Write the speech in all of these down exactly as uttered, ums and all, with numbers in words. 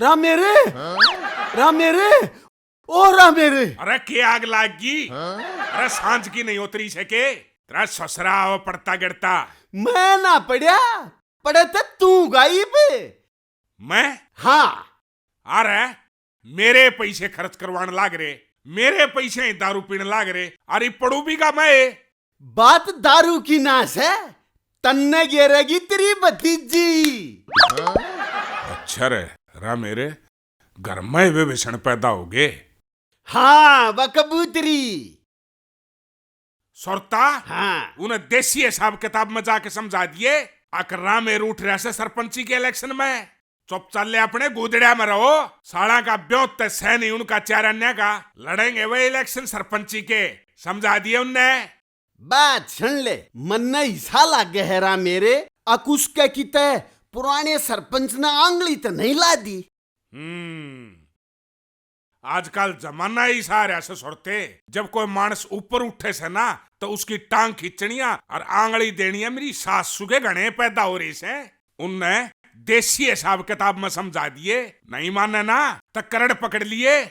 राम मेरे, राम मेरे, ओ राम मेरे। अरे के आग लाग गई? अरे सांझ की नहीं उतरी से के? तेरा ससरा हो पड़ता गिरता। मैं ना पड़या, पड़े ते तू गायब। मैं? हाँ। अरे मेरे पैसे खर्च करवाण लाग रे, मेरे पैसे ही दारू पीण लाग रे। अरे पड़ू भी का मैं? बात दारू की ना से, तन्ने गेरेगी तेरी भतीजी। अच्छा रे, रा मेरे घर में वे भीषण पैदा हो गए। हाँ, वह कबूतरी। सुरता, हाँ। उन्हें देसी हिसाब किताब में जाके समझा दिए। अक रामेर उठ रहा से सरपंची के इलेक्शन में। चुप चाले अपने गोदड़िया में रहो। साला का ब्योत ते सह नहीं उनका चार अन्य का। लड़ेंगे वे इलेक्शन सरपंची के। समझा दिए उनने। बात सुन ले, मन्ने हिस्सा लागे है रामेरे, अक उसके किते पुराने सरपंच ने आंगली तो नहीं ला दी। हम्म, आजकल जमाना ही सा रहा से सुरते। जब कोई मानस ऊपर उठे से ना, तो उसकी टांग खींचनिया और आंगली देनिया मेरी सासू के घणे पैदा हो रही से। उनने देसी हिसाब किताब में समझा दिए, नहीं माने ना, तो करड़ पकड़ लिए।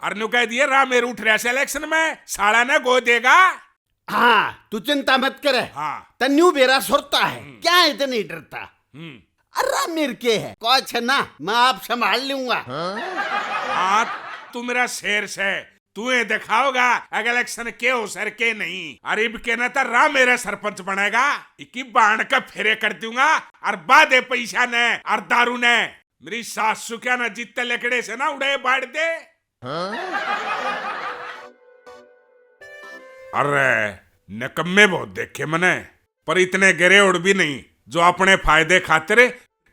और न्यू कह दिए, रामेर उठ रहा से इलेक्शन में, साला ने गो देगा। हाँ, तू चिंता मत करे। हाँ। तन्नू बेरा सुरता है, हम्म। क्या इतनी डरता? हम्म। अरे मेरे के है, कुछ ना, मैं आप संभाल लूंगा। हाँ, तू मेरा शेर से, तू ये दिखाओगा अगले इलेक्शन के हो सर के नहीं। अरे इब के ना तो रामेर सरपंच बनेगा, इकी बाण का फेरे कर दूंगा, और बादे पैसा ने और दारू ने। मेरी सासू क्या ना जीते लकड़े से ना उड़े बाढ़ दे। अरे निकम्मे बहुत देखे मने, पर इतने गिरे उड़ भी नहीं जो अपने फायदे खातिर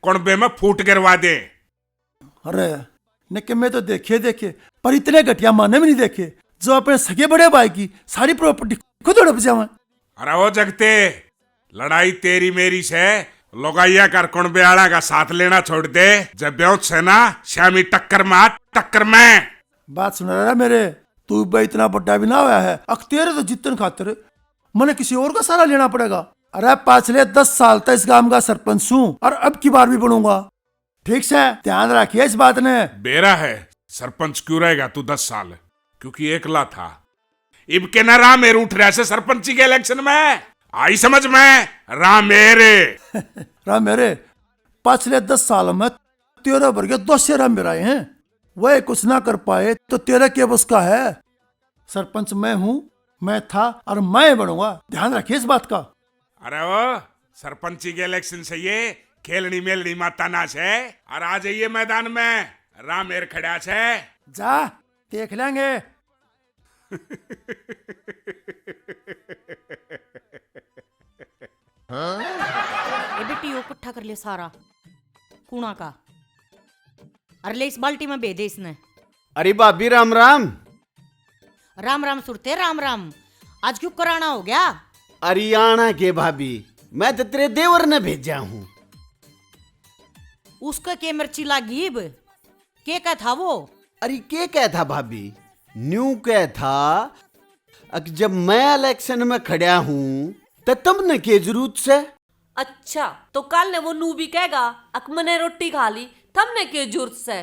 कुणबे में फूट गिरवा दे। अरे निकम्मे तो देखे देखे, पर इतने घटिया माने भी नहीं देखे जो अपने सगे बड़े भाई की सारी प्रॉपर्टी खुद हड़प जावे। अरे ओ जगते, लड़ाई तेरी मेरी से, लुगाइया कर कुणबे आला का साथ लेना छोड़ दे। जब ब्योत से ना, श्यामी टक्कर मार, टक्कर में। बात सुन रहा मेरे, तू बे इतना बड़ा भी ना होया है, अक तेरे तो जीतन खातिर मने किसी और का सहारा लेना पड़ेगा। अरे पाछले दस साल तक इस गांव का सरपंच हूँ और अब की बार भी बनूंगा। ठीक से ध्यान रखिए इस बात ने। बेरा है, सरपंच क्यों रहेगा तू दस साल, क्योंकि एकला था। इब के ना रामेर उठ रहा से सरपंची के इलेक्शन में, आई समझ में? रामेर। रामेर, पाछले दस साल में तेरे वर्गे दो से रामेर आए हैं, वह कुछ ना कर पाए तो तेरा के बस का है? सरपंच मैं हूँ, मैं था और मैं बनूंगा, ध्यान रखिए इस बात का। अरे ओ, सरपंची के इलेक्शन से ये खेलनी मेलनी माता ना से, और आ जाइए मैदान में, रामेर खड़ा से। जा, देख लेंगे। ए बेटी, यो इकट्ठा कर ले सारा कूणा का, अर ले इस बाल्टी में भे दे इसने। अरे भाभी, राम राम। राम राम सुरते, राम राम। आज क्यों कराना हो गया? अरे आना के भाभी, मैं तो तेरे देवर ने भेजा हूँ। उसका के मिर्ची लागी इब? के कह था वो? अरे के कह था भाभी, न्यू कह था, अक जब मैं इलेक्शन में खड़ा हूँ, तो तुमने के जरूरत से? अच्छा, तो कल ने वो नू भी कहेगा, अक मने रोटी खा ली, थमने के जरूरत से?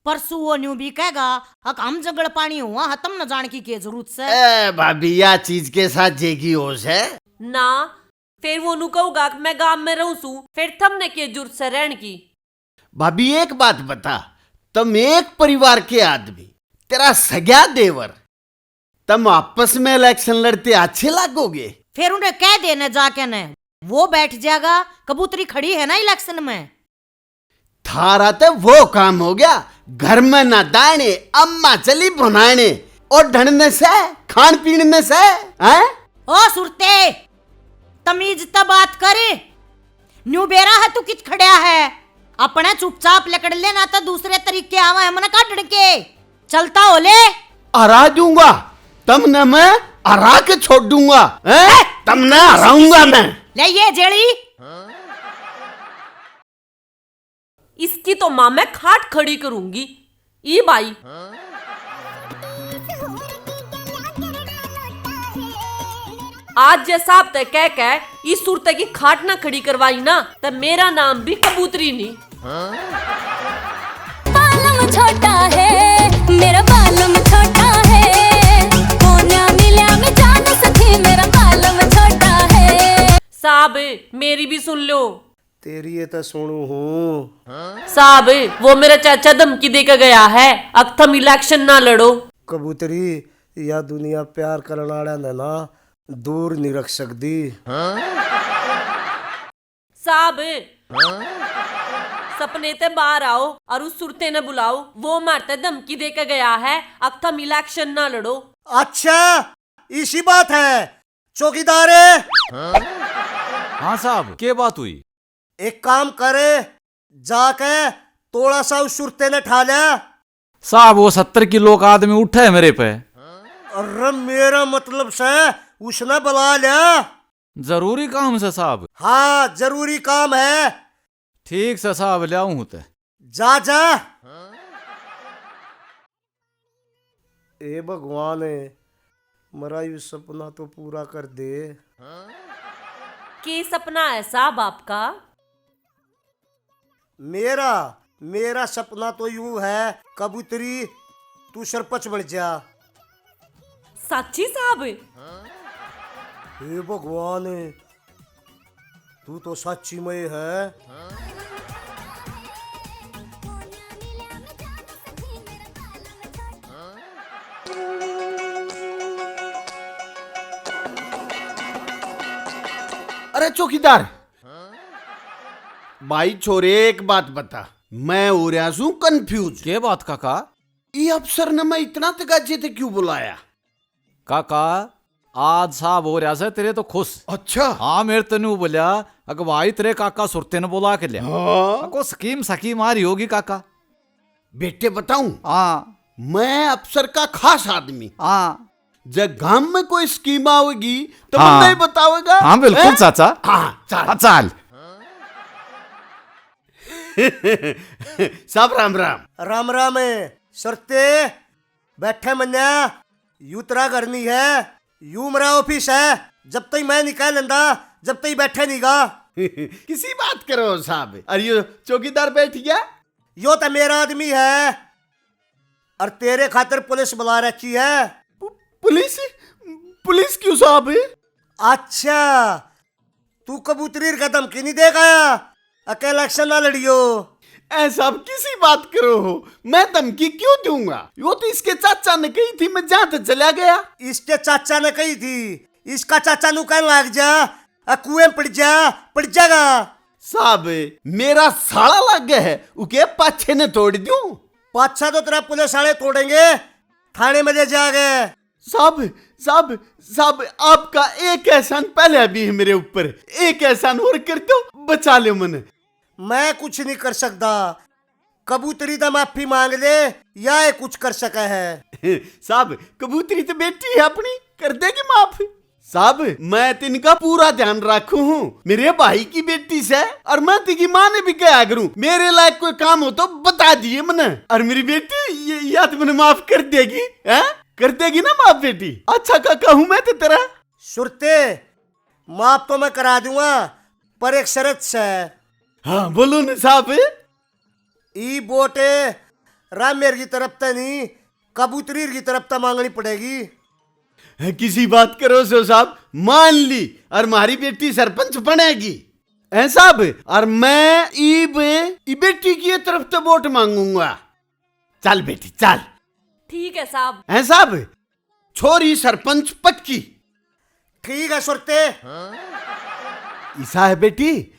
परसों वो न्यू भी कहेगा, अक हम जगड़ पानी हुआ, हाँ, थमने जान की के जरूरत से? ए भाभी, या चीज के साथ जेगी हो से? ना, फिर वो नू कहूगा कि मैं गांव में रहूं सूं, फिर थमने के जरूरत से रहन की? भाभी, एक बात बता, तुम एक परिवार के आदमी, तेरा सगा देवर, तुम आपस में इलेक्शन लड़ते अच्छे लागोगे? फिर उन्हें कह देने जाके ने, वो बैठ जाएगा, कबूतरी खड़ी है ना इलेक्शन में। थारा तो वो काम हो गया, घर में ना दाने, अम्मा चली बनाने, और ढंडने से, खान पीने से, हैं? ओ सुरते, तमीज त बात कर। न्यू बेरा है तू कित खड़ा है? अपने चुपचाप लकड़ ले, ना तो दूसरे तरीके आवा है मने काटण के। चलता हो ले। हरा दूंगा, तमने मैं हरा के छोड़ दूंगा, हैं? ए, तमने हराऊंगा मैं। ले ये जेली। इसकी तो माँ मैं खाट खड़ी करूंगी। ई भाई। आज जे साहब तै कह के इस सुरते की खाट ना खड़ी करवाई ना, तो मेरा नाम भी कबूतरी नहीं। हाँ? छोटा है, मेरा बालम छोटा है। कोन्या मिल्या में जान सखी, मेरा बालम छोटा है। साहब, मेरी भी सुन लो। तेरी ये तो सुनू हूँ। साहब, वो मेरा चाचा धमकी दे के गया है, अक थम इलेक्शन ना लड़ो। कबूतरी, या दुनिया प्यार करण आळा ने ना दूर नहीं रख सकती। साहब, सपने ते बाहर आओ और उस सुरते ने बुलाओ, वो मारते धमकी दे के गया है, अक थम इलेक्शन ना लड़ो। अच्छा, इसी बात है चौकीदार। हाँ साहब, के बात हुई? एक काम कर, जाके तोड़ा सा उस सुरते ने ठा ले। साहब, वो सत्तर किलो का आदमी उठा है मेरे पे। अरे, मेरा मतलब से उसने बुला लिया। जरूरी काम से साहब। हाँ, जरूरी काम है। ठीक से साहब, ल्याऊं हूं ते। जा, जा। ए भगवान, मरा यू सपना तो पूरा कर दे। के सपना है साहब आपका? मेरा, मेरा सपना तो यू है, कबूतरी, तू सरपंच बन जा। साची साहब? हे भगवान, तू तो साची में है। अरे चौकीदार, भाई छोरे, एक बात बता, मैं हो रहा सूं कंफ्यूज। के बात काका? ये अफसर ने मैं इतना तगाजे ते क्यों बुलाया? काका, आज साहब हो रहा से तेरे तो खुश। अच्छा। हाँ, मेरे तने बोलिया, अक भाई तेरे काका सुरते ने बुला के लिया। हाँ। अको स्कीम सकीम आ रही होगी काका। बेटे बताऊं? हाँ। मैं अफसर का खास आदमी। हाँ। जब गांव में कोई स्कीम आवेगी तो हाँ। मन्ने ही बतावेगा। हाँ, बिल्कुल हैं? चाचा। हाँ, चल। हाँ, चल। साहब राम राम। राम राम है सुरते। बैठे मन्या, यू तेरा घर नहीं है, यू मेरा ऑफिस है। जब तक मैं नहीं कह लेंदा, जब तक बैठे नहीं गा। किसी बात करो साहब? अरे यो चौकीदार बैठ गया। यो तो मेरा आदमी है और तेरे खातर पुलिस बुला रखी है। पु-, पुलिस? पुलिस क्यों साहब? अच्छा, तू कबूतरी का धमकी नहीं देगा? अके इलेक्शन ना लड़ियो। ऐसा आप किसी बात करो हो? मैं धमकी क्यों दूंगा? यो तो इसके चाचा ने कही थी, मैं जहां तक चला गया। इसके चाचा ने कही थी, इसका चाचा नु कहने लग जा, आ कुएं में पड़ जा, पड़ जाएगा। साहब, मेरा साला लागे है, उके पाछे ने तोड़ दूं। पाछा तो तेरा पुलिस वाले तोड़ेंगे, थाने में ले जाएंगे। साहब, साहब, साहब, आपका एक एहसान पहले भी है मेरे ऊपर, एक एहसान और कर दो, बचा ले मने। मैं कुछ नहीं कर सकता, कबूतरी तो माफी मांग ले, या ये कुछ कर सका है। साहब, कबूतरी तो बेटी है अपनी, कर देगी माफ। साहब, मैं तो इनका पूरा ध्यान रखू हूँ, मेरे भाई की बेटी से, और मैं तिकी माँ ने भी कहा करूँ, मेरे लायक कोई काम हो तो बता दिए मने। और मेरी बेटी, ये, या तो मने माफ कर देगी, हैं? कर देगी ना माफ बेटी? अच्छा काका हूँ मैं तो तेरा। सुरते, माफ तो मैं करा दूंगा, पर एक शर्त से। हाँ, बोलो ना साहब। ई वोट रामेर की तरफ तै नहीं, कबूतरी की तरफ तै मांगनी पड़ेगी। किसी बात करो सो साहब, मान ली, और म्हारी बेटी सरपंच बनेगी। हैं साहब, और मैं ईब, ई बेटी की तरफ तै वोट मांगूंगा। चल बेटी, चल। ठीक है साहब। हैं साहब, छोरी सरपंच पक्की। ठीक है सुरते। ईसा है बेटी,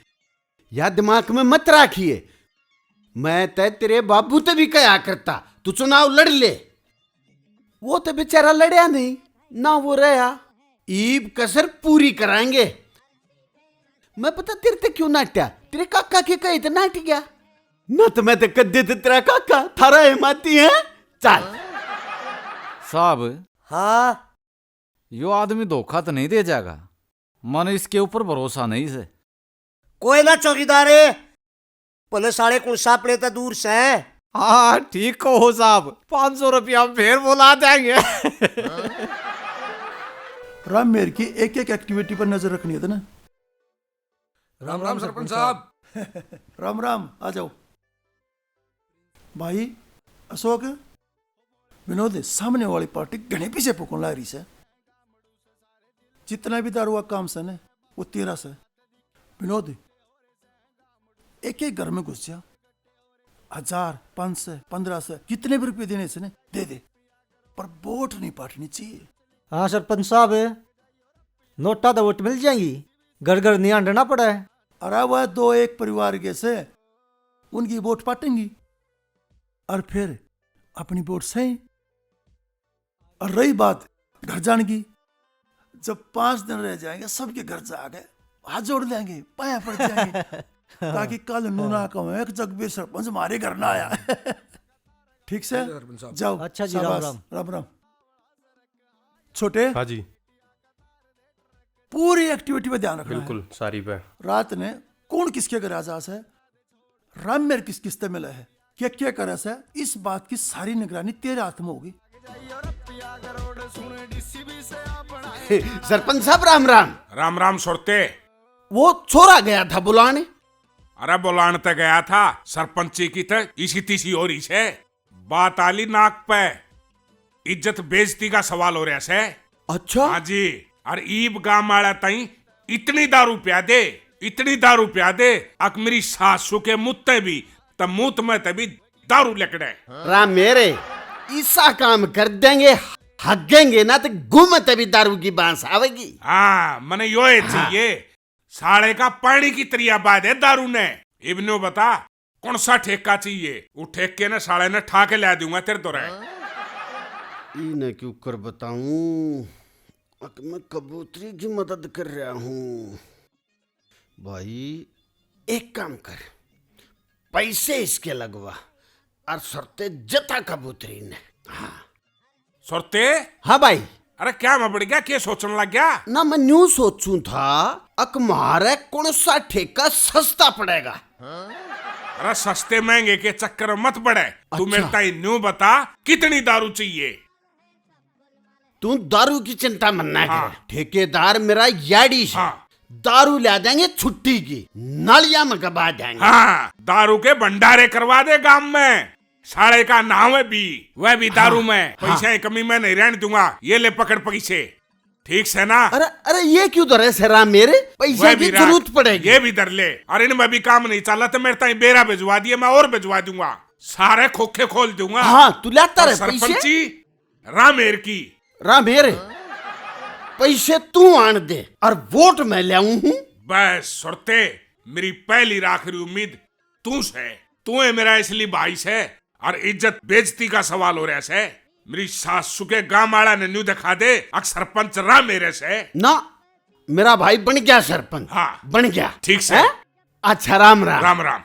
या दिमाग में मत राखिए। मैं तै तेरे बाबू ते भी कहा करता, तू चुनाव लड़ ले। वो तो बेचारा लड़या नहीं, ना वो रहा। ईब कसर पूरी कराएंगे। मैं पता तेरे ते क्यों नाट्या, तेरे काका के कहे ते नाट गया। ना तो मैं तो कद्दे ते तेरा काका, थारा है माती है। चल। साहब। हाँ। यो आदमी धोखा तो नहीं दे जाएगा? मन इसके ऊपर भरोसा नहीं से। कोई ना चौकीदार, पुलिस वाले कुण सा अपने ते दूर से। हाँ, ठीक कहो साहब, पाँच सौ रुपया हम फिर बुला देंगे। राम मेर की एक एक एक्टिविटी पर नजर रखनी है ना। राम राम सरपंच साहब। राम राम, आ जाओ। भाई, अशोक, विनोद, सामने वाली पार्टी घणे पीछे फूकण लाग रही सै। जितना भी दारू का काम सै ना, वो तेरा सै। विनोद, एक एक घर में घुस जा, हजार, पाँच सौ, पन्द्रह सौ, जितने भी रुपये देने सै ना, दे दे, पर वोट नहीं पाटनी चाहिए। हाँ सरपंच साहब, नोटा तो वोट मिल जाएंगी, घर घर नहीं हांडना पड़ा है। अरे वह दो एक परिवार के सै, उनकी वोट पाटेंगी, और फिर अपनी वोट सही। और रही बात घर जाने की, जब पांच दिन रह जाएंगे, सबके घर जाके हाथ जोड़ लेंगे, पाया पड़ जाएंगे, ताकि कल नू ना कहें कि जगबीर सरपंच हमारे घर ना आया। ठीक सै? ठीक है सरपंच साहब। जाओ। अच्छा जी, राम शाबाश, राम। राम राम। छोटे, हाँ जी। पूरी एक्टिविटी पे ध्यान रखना है। बिल्कुल, सारी पे। रात ने कौन किसके घर आ जा सै, राम मेर किस किस ते मिला है, क्या क्या करे सै, इस बात की सारी निगरानी तेरे हाथ में होगी। सरपंच साहब, राम राम। राम राम सुरते। वो छोरा गया था बुलाने। अरे बुलान ते गया था, सरपंची की ते इसी तीसी हो रही सै। बात आली नाक पे, इज्जत बेइज्जती का सवाल हो रहा सै। अच्छा? हाँ जी, और ईब गाम वाला ताई इतनी दारू प्या दे, इतनी दारू प्या दे, अक मेरी सासू के मुंह ते भी, त मुंह में ते भी दारू लिकड़े। राम मेरे, इसा काम कर देंगे, हगेंगे ना तो गुम ते भी दारू की बांस आवेगी। हाँ, मने यो ही चाहिए। साले का पानी की तरिया बहा दे दारू ने। इब न्यू बता, कौन सा ठेका चाहिए? वो ठेके ने साले ने ठा के ला दूंगा तेरे तो रे। इन्हें क्यों कर बताऊं, अक मैं कबूतरी की मदद कर रहा हूँ। भाई, एक काम कर, पैसे इसके लगवा और सुरते जता कबूतरी ने। हाँ। सुरते? हाँ भाई। अरे क्या मैं बढ़ गया, के सोचने लग गया? ना, मैं न्यू सोचूं था, अक म्हारे कौन सा ठेका सस्ता पड़ेगा? अरे सस्ते महंगे के चक्कर में मत पड़े। तू अच्छा। मेरे ताई न्यू बता, कितनी दारू चाहिए? तू दारू की चिंता मत ना कर। हाँ। ठेकेदार मेरा याड़ी से। हाँ। दारू ला देंगे छुट्टी की, नालियां में गबा देंगे। हाँ, दारू के भंडारे करवा दे गांव में। साले का नाम है बी, वह भी दारू हाँ, में। हाँ। पैसे की कमी मैं नहीं रहने दूंगा। ये ले पकड़ पैसे, ठीक से ना? अरे, अरे, ये क्यों धरे सै राम मेरे? पैसे की जरूरत पड़ेगी। ये भी धर ले। और इनमें भी काम नहीं चला तो मेरे ताई बेरा भिजवा दिए, मैं और भिजवा दूंगा। सारे खोखे खोल दूंगा। हाँ, तू लाता रहे पैसे। सरपंची रामेर की। रामेर, पैसे तू आन दे और वोट मैं ल्याऊं हूँ। बस सुरते, मेरी पहली आखिरी उम्मीद तू सै। तू है मेरा असली भाई सै, और इज्जत बेइज्जती का सवाल हो रहा सै। मेरी सासू के गांव वाला ने न्यू दिखा दे, अक सरपंच रामेर सै। ना, मेरा भाई बन गया सरपंच। हाँ। बन गया। ठीक सै। हैं? अच्छा, राम राम। राम राम।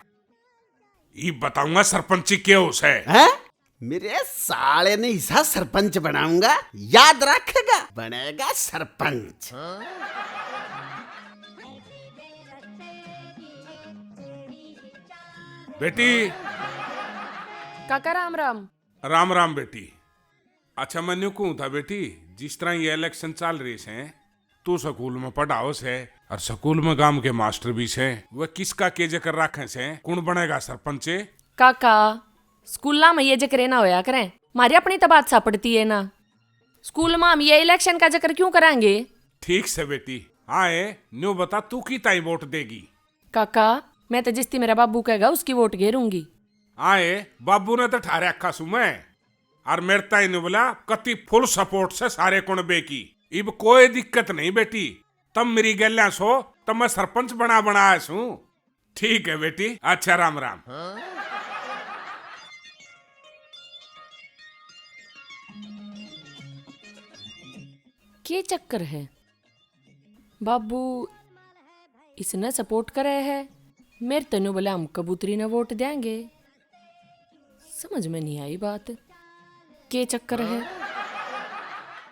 ये बताऊंगा सरपंची के हो सै। हैं? मेरे साले ने इसा सरपंच बनाऊंगा, याद रखेगा, बनेगा सरपंच। बेटी। काका राम राम। राम राम बेटी। अच्छा, मैं न्यू कहूं था बेटी, जिस तरह ये इलेक्शन चल रही सै, तू स्कूल में पढ़ाओ सै और स्कूल में गांव के मास्टर भी सै, वह किसका के जिक्र रखे सै, कौन बनेगा सरपंच? काका, स्कूलां में ये जिक्र ना होया करें, म्हारी अपनी तो बात सापड़ती है ना। स्कूल में हम ये इलेक्शन का जिक्र क्यों करांगे? ठीक सै बेटी। हाँ ए, न्यू बता, तू की ताई वोट देगी? काका, मैं तो जिसती मेरा बाबू कहेगा, उसकी वोट गेरूंगी। हाँ ए, बाबू ने तो ठा रखा सू मैं। और मेरे ताई ने बोला, कति full support सै सारे कुणबे की। इब कोई दिक्कत नहीं बेटी, तम मेरी गैल्या सो, तम मैं सरपंच बना बनाया सूं। ठीक है बेटी, अच्छा राम राम। के चक्कर है? बाबू इसने support करे है, मेरे तै न्यू बोले हम कबूतरी ने वोट देंगे। समझ में नहीं आई बात, के चक्कर है?